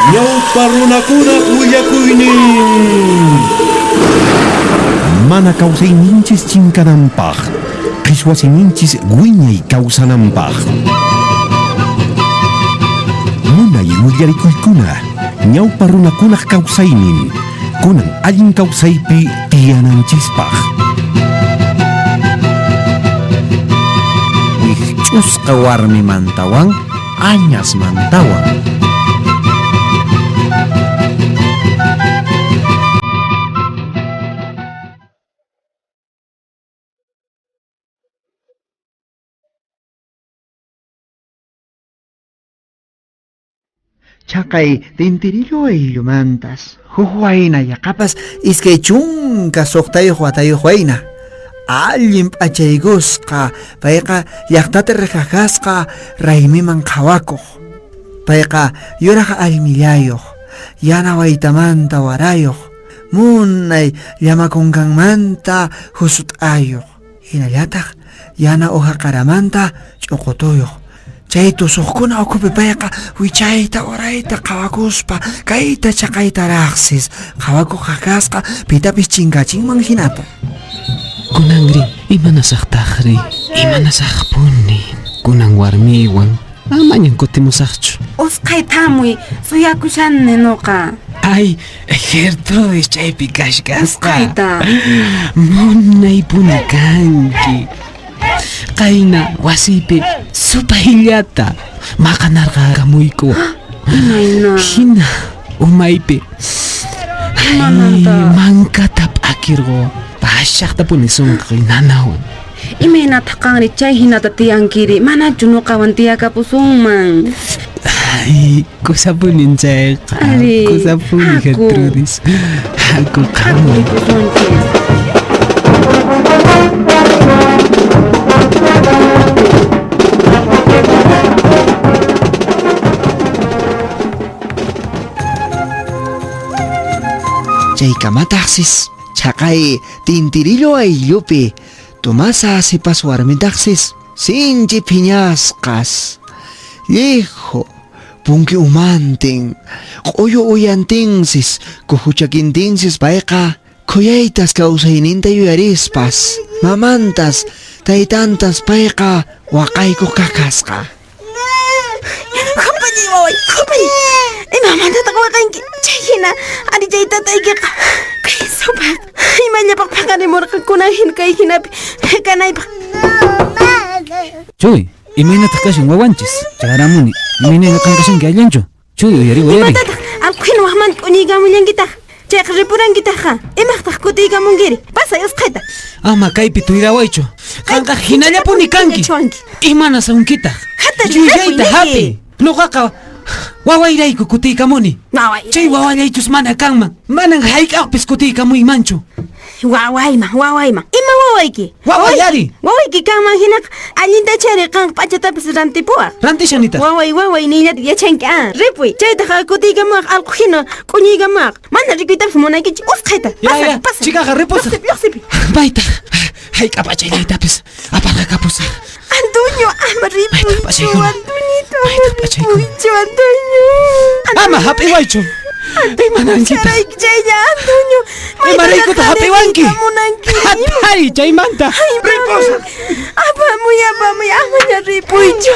Ñawpa runakunaq willakuynin. Mana kawsayninchis chinkananpaq, qhichwa siminchis wiñay kawsananpaq. Munay willarikuykuna, ñawpa runakunaq kawsaynin, kunan allin kawsaypi tiyananchispaq. Wikch'usqa warmimantawan añasmantawan. Chaqay Tintirillo ayllumantas, huk wayna yaqapas 26 watayuq wayna, allin p'achaykusqa, payqa llaqtata riqaqasqa raymiman qhawakuq. Payqa yuraq allmillayuq, yana waytamanta warayuq, munay llamakunkanmanta husut'ayuq, hinallataq yana uha qaramanta ch'uqutuyuq. Chay tusuqkuna ukhupi payqa wichayta urayta qhawakuspa kayta chaqayta raqsis, qhawakuq kasqa pitapis chinkachinman hinata. Kunanri imanasaqtaqri, imanasaqpuni, kunan warmiywan amañan kutimusaqchu. Usqhay thamuy, suyakushanni nuqa. Ay, Gertrudis chaypi kashkasqa. Usqhayta. Munaypuni kanki. Qayna wasiypi supayllata maqanarqakamuyku. Imayna? Hina umaypi. Imamanta? Mankata p'akirqo. Pashaqtapuni sunqay nanawan. Imaynataq qanri chay hinata tiyankiri? Manachu nuqawan tiyakapusunman? Ay, kusapunin chayqa. Ari, Kusapuni, haku. Gertrudis. Haku, Haku qamuy. ripusunchis. Chaykamataqsis chaqay Tintirillo ayllupi Tomasa sipas warmitaqsis sinchi phiñasqas. Lliju punki umantin, q'uyu uyantinsis, kujuchakintinsis payqa khuyaytas kawsayninta yuyarispas, mamantas, taytantas payqa waqaykuq kakasqa. Khupalli waway, khupalli. Imamantataq waqanki? Chay hina ari chay tataykiqa kay supaq imallapaq paqarimurqa kunan hina kay hinapi kanaypaq. Chuy, imaynataq kashan wawanchis? Charamuni, imaynayna qan kashanki allinchu? Chuy, uyari, uyari. Imatataq allqu hina waqmanta k'uñiykamullankitaq? Chayqa ripurankitaqqa, imaqtaq kutiykamunkiri? Pasay usqhayta. Ama kaypi tuyrawaychu. Qanqa hinallapuni kanki. Chuanki. Imanasunkitaq? Hatari, Yuyayta hapuy, hapi. niki. Nuqaqa wawayrayku kutiykamuni. Waway. Chay wawallaychus mana kanman, manan hayk'aqpis kutiykamuymanchu. Wawayman, wawayman. Ima wawayki? Wawayari. Wawayki kanman hinaqa allinta chari qan p'achatapis rantipuwaq. Rantishanitaq. Waway, waway nillata yachanki, ah. Ripuy. Chaytaq kutiykamuwaq allqu hina k'uñiykamuwaq. Mana rikuytapis munaykichu. Usqhayta. Ya, Pasay, ya. pasay. Chikaqa ripusaq. Lluqsipi, lluqsipi. Paytaq hayk'a p'achallaytapis aparqakapusaq. Antonio, ama ripuychu, p'achaykuna. Antonito, ama Maytaq p'achaykuna. ripuychu, Antonio. Ama hap'iwaychu. Imanankitaq? Charayki chaylla, Antonio. Imaraykutaq hap'iwanki? Munanki. Hatari chaymanta. Ripusaq. Apamuy, apamuy, amaña ripuychu.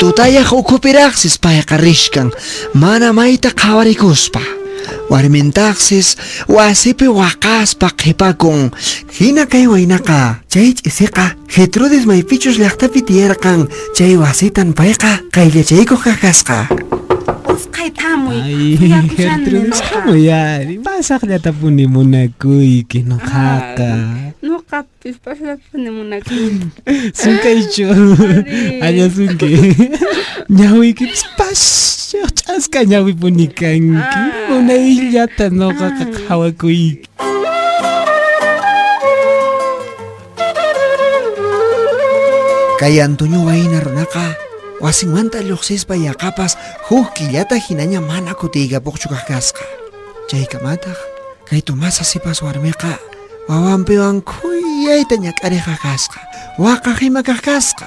Tutayaq ukhupiraqsis payqa rishkan, mana mayta qhawarikuspa. Warmintaqsis wasipi waqaspa qhipakun. Hina kay waynaqa, chay ch'isiqa Gertrudis maypichus llaqtapi tiyarqan, chay wasitan payqa qayllachaykuq kakasqa. Usqhay thamuy. Ay, Suyakushanni Gertrudis, nuqa. hamuy ari. Pasaqllatapuni munakuyki nuqaqa. Nuqapis pasaqllatapuni munakuyki. Sunkaychu. Ari. Allasunki. Ñawiykipis pasaq ch'aska ñawipuni kanki. Munayllata nuqaqa qhawakuyki. Kay Antonio wayna runaqa Wasinmanta lluqsispa yaqapas huk killata hinaña mana kutiykapuqchu kaq kasqa. Chaykamataq kay Tomasa sipas warmiqa wawanpiwan khuyayta ñak'ariqa kasqa, waqaq ima kaq kasqa.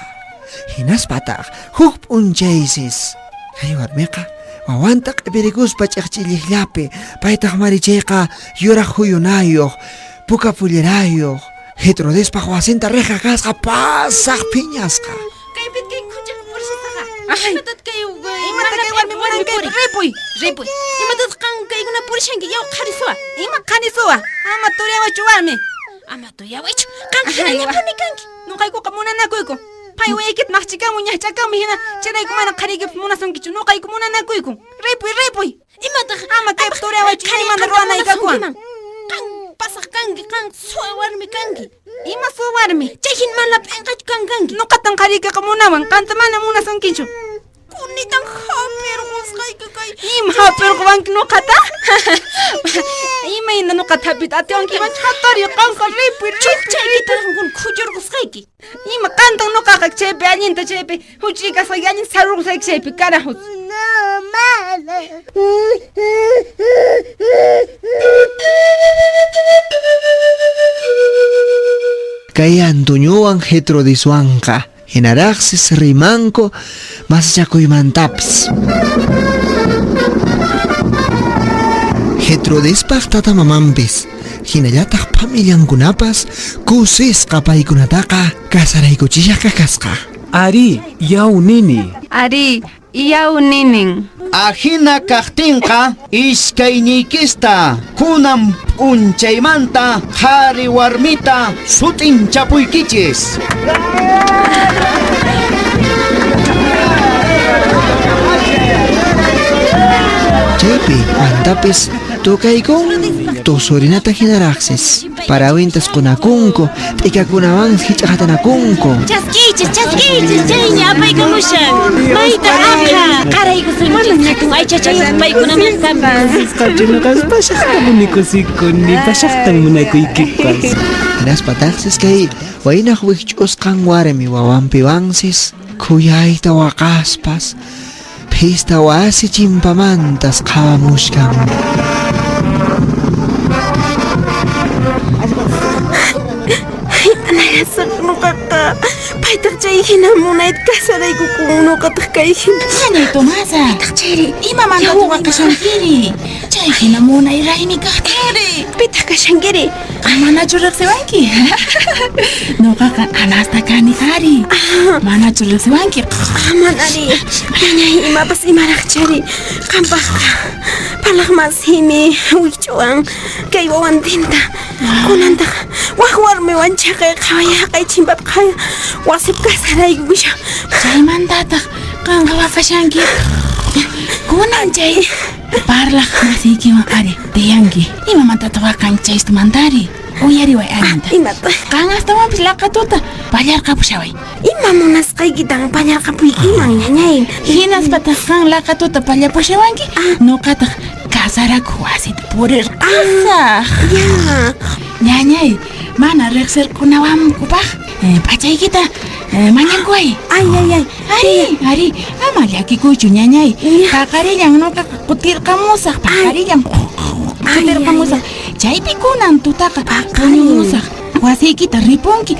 Hinaspataq huk p'unchaysis kay warmiqa wawanta q'ipirikuspa ch'iqch'illiqllapi, paytaq marichayqa yuraq huyunayuq, puka pullerayuq, Getrudespaq wasinta riqqa kasqa pasaq phiñasqa. Kaypi kay khuchiqa purishasaqa. Imatat kay imata kay warmi munan kay ripuy, ripuy. Imatat qan kaykuna purishanki yaw qhari suwa. Ima qhari suwa? Ama turiyawachu warmi. Ama turiyawachu. Qan hinallapuni kanki. Nuqaykuqa munanakuyku. Pay wayaykita maqchikamu ñaqch'akamu hina chayrayku mana qhariykipas munasunkichu. Nuqayku munanakuyku. Ripuy, ripuy. Imataq ama kaypi turiyawachu chaymanta ruwanaykakuwan. Qan pasaq kanki, qan suwa warmi kanki. Ima suwa warmi? Chay hina mana p'inqachu kan kanki. Nuqatan qhariykiqa munawan, qanta mana munasunkichu. Kunitan hap'irqusqayki kay. Ima hap'irquwanki nuqata? Imayna nuqata hap'iyta atiwankiman? Hatariy qanqa ripuy, ripuy. Chukchaykita kun khuchurqusqayki. Ima qantan nuqaqa chaypi allinta chaypi huch'uy kasqayki allin sarurqusqayki chaypi carajos. Kay Antoñowan Getrudiswanqa hinaraqsis rimanku masachakuymantapis. Getrudispaq tata mamanpis hinallataq familiankunapas kusisqa paykunataqa casaraykuchishaq kasqa. Ari, yaw nini. Ari, yaw ninin. Ajina kaqtinqa iskayniykista kunan p'unchaymanta qhari warmita sut'inchapuykichis. Chaypi mantapis tukaykun tusurinata hinaraqsis. Parawintas qunakunku, t'ikakunawan hich'aqatanakunku. Chaskiychis, chaskiychis, chayña apaykamushan. Mayta aqha, qaraykusunchis. Aychachayuq paykunamantapas. Pasaqta kusikuni, pasaqtan munakuykipas. Hinaspataqsis kay waynaq wikch'usqan warmi wawanpiwansis khuyayta waqaspas phista wasi chimpamantas qhawamushkan. Imanallasaq nuqaqa paytaq chay hina munayta casaraykukun nuqataq kay hina. Ñañay Tomasa. Paytaq chayri Imamantaq waqashankiri? Chay hina munay raymi kaqtinri. Pitaq kashankiri? Manachu riqsiwanki? Nuqaqa anasta kani ari. Manachu riqsiwanki? Manari. Ñañay imapas imaraqchari. Qampaqqa parlaq masimi wikch'uwan kay wawantinta. Kunantaq wak warmiwan chaqay qhawayaqay chimpapi qhaway wasipi casaraykukushan. Chaymantataq qanqa waqashanki. Kunan chay parlaq masiykiwan ari tiyanki. Imamantataq waqanki chaystumantari? Uyariway allinta. Imata? Qan astawanpis laqatuta pallarqapushaway. Ima munasqaykitan pallarqapuykiman ñañay. Hinaspataq qan laqatuta pallapushawanki, nuqataq casarakuq wasita purirqasaq. Ya. Ñañay, mana riqsirkunawankupaq p'achaykita mañankuway. Ay, ay, ay. Ari, ari, ama llakikuychu ñañay. Paqarillan nuqaqa kutirqamusaq, paqarillan kutirqamusaq. Chaypi kunan tutaqa puñumusaq. Wasiykita ripunki.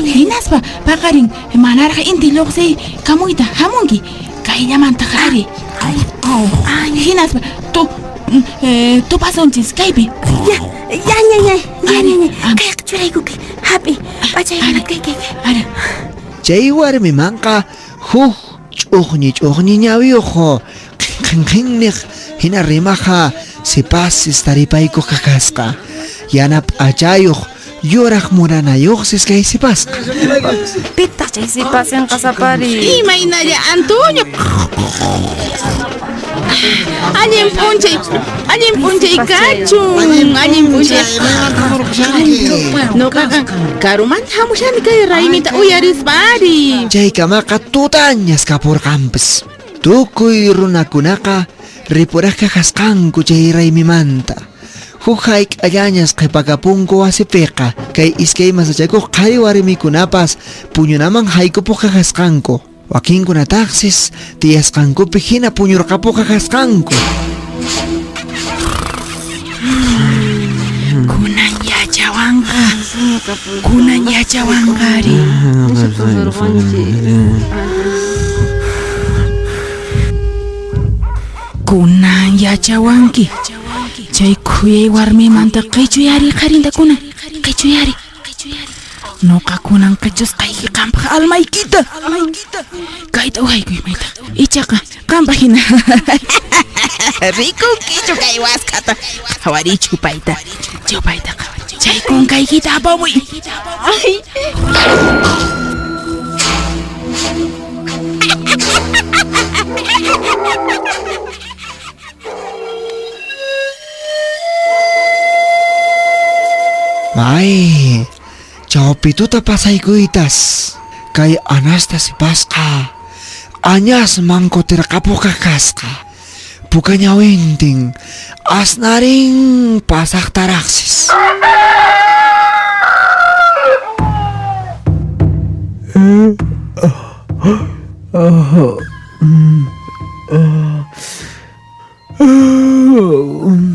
Hinaspa paqarin manaraq inti lluqsiy kamuyta hamunki. Kayllamantaq ari. Hinaspa tupasunchis kaypi. Ya, ya, ñañay, ya, ñañay. Kayqa churaykuki. Hap'i, p'achaykunata kay, kay, kay. Ari. Chay warmimanqa huk ch'uqñi ch'uqñi ñawiyuq qhinqhinniq hina rimaqa sipasis taripaykuq kakasqa. Yana p'achayuq yuraq muranayuqsis kay sipasqa. Pitaq chay sipasinqa sapari? Imaynalla Antonio. Allin p'unchay kachun, allin p'unchay. Nuqaqa karumanta hamushani kay raymita uyarispa ari. Chaykamaqa tutañas kapurqanpis. Tukuy runakunaqa ripuraqqa kasqanku chay raymimanta. Huk hayk'allañas qhipakapunku wasipiqa, kay iskay masachakuq qhari warmikunapas puñunaman haykupuq kasqanku. Wakinkunataqsis tiyasqankupi hina puñurqapuq kasqanku. Kunan yachawanqa. Kunan yachawanqa ari. Kunan yachawanki. Chay khuyay warmimanta qichuy ari qharinta kunan. Qichuy ari. Noqa kunan qichusqayki qampaq almaykita. Kayta uhaykuy mayta. Ichaqa qampaq hina. Rikunkichu kay waskhata. Qhawariy chupayta. Chupayta qhawariy. Chay kunkaykita apamuy. Ay. May, chawpi tuta pasaykuytas kay anasta sipasqa añasman kutirqapuqa kasqa puka ñawintin asnarin pasaqtaraqsis.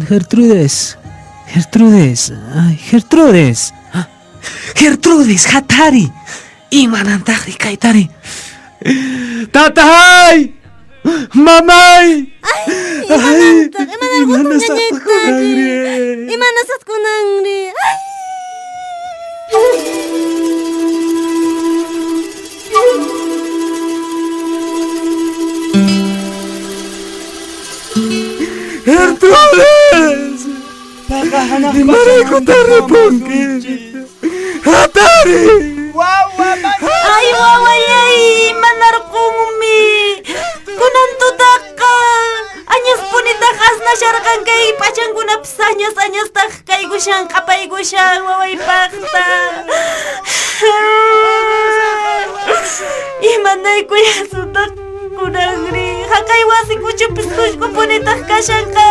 Gertrudes, Gertrudes, ay, Gertrudes. Gertrudes, hatari. Imanantaqri kaytari. Tatay! Mamay! Ay, imanantaq, imanarqutaq ñañaytari? Imanasaq kunanri? Ay! Gertrudes! Imaraykutaq ripunki? Hatari! Ay, wawayay, imanarqunmi. Kunan tutaqa añaspunitaq asnasharqan kay p'achankunapas añas añastaq kaykushan q'apaykushan wawaypaqta. Imanaykuy-asutaq kunanri? Haqay wasi kuchupis huch'upunitaq kashanqa.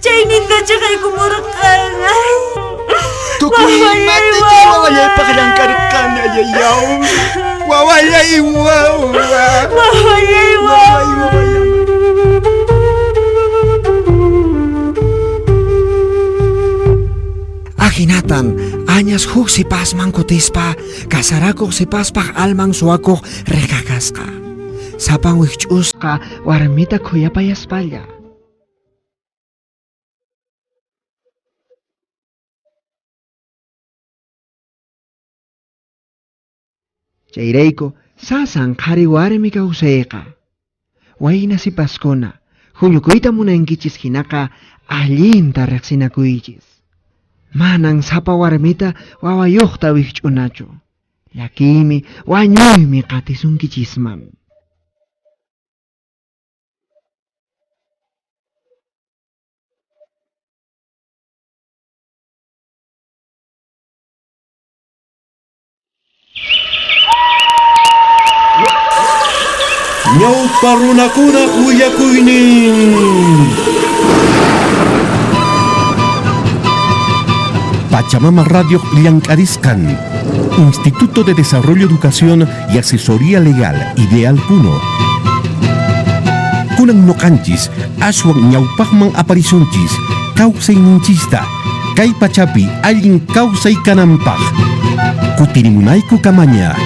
Chayninta chaqaykumurqan. Ay. Tukuy Wawayay, imata chay wawallaypaq llank'arqani, ayayaw. Wawallay, wawa. Wawallay, wawa. Ahinatan añas huk sipasman kutispa kasarakuq sipaspaq alman suwakuq riqakasqa. Sapan wikch'usqa warmita khuyapayaspalla. Chayrayku sasan qhari warmi kawsayqa. Wayna sipaskuna, huñukuyta munankichis hinaqa allinta riqsinakuychis. Manan sapa warmita wawayuqta wikch'unachu. Llakiymi wañuymi qatisunkichisman. Ñawpa runakunaq willakuynin. Pachamama Radio llank'arisqan Instituto de Desarrollo, Educación y Asesoría Legal, Ideal Puno. Kunan noqanchis, aswan ñawpaqman aparisunchis, kawsayninchista, kay pachapi allin kawsay kananpaq. Kutirimunayku kamaña.